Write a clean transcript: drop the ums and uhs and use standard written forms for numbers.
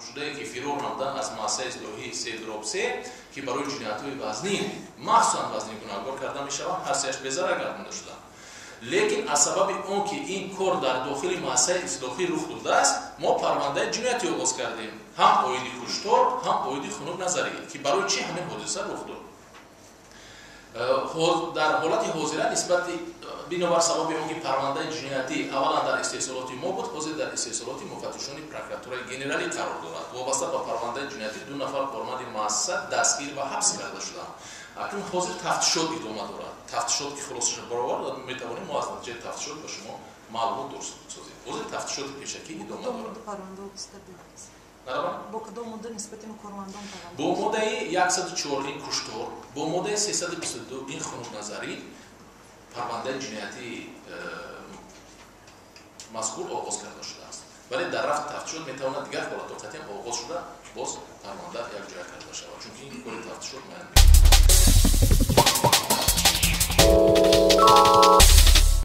Маҳкумшудае, ки фирор намуданд аз муассисаи ислоҳии 3/3, ки барои ҷиноятҳои вазнин, махсусан вазнин гунаҳкор карда мешаванд, ҳар сеяш безарар гардонда шуданд. Лекин аз сабаби он ки ин кор дар дохили муассисаи ислоҳӣ рух додааст, мо парвандаи ҷиноятӣ оғоз кардем, ҳам оиди куштор, ҳам оиди хунукназарӣ, ки барои чӣ ҳамин ҳодиса рух дод. Дар ҳолати ҳозира нисбати, бинобар сабаби он ки парвандаи ҷиноятӣ аввалан дар истеҳсолоти мо буд, ҳозир дар истеҳсолоти муфаттишони прокуратураи генералӣ қарор дорад. Вобаста ба парвандаи ҷиноятӣ 2 нафар корманди муассиса дастгир ва ҳабс карда шуданд. Акнун ҳозир тафтишот идома дорад. Тафтишот ки хулосаша баровард, метавонем мо аз натиҷаи тафтишот ба шумо маълумот дуруст созем. Ҳозир тафтишоти пешакӣ идома дорад. Бо кадом модда нисбати кормандон парванда? Бо моддаи 104 ин куштор, бо моддаи 322 ин хунукназарӣ парвандаи ҷиноятии мазкур оғоз карда шудааст. Вале дар рафти тафтишот метавонад дигар ҳолатҳо қатъиян оғоз шуда, боз парванда якҷоя карда шавад, чунки ин кори тафтишот муайян мекунад.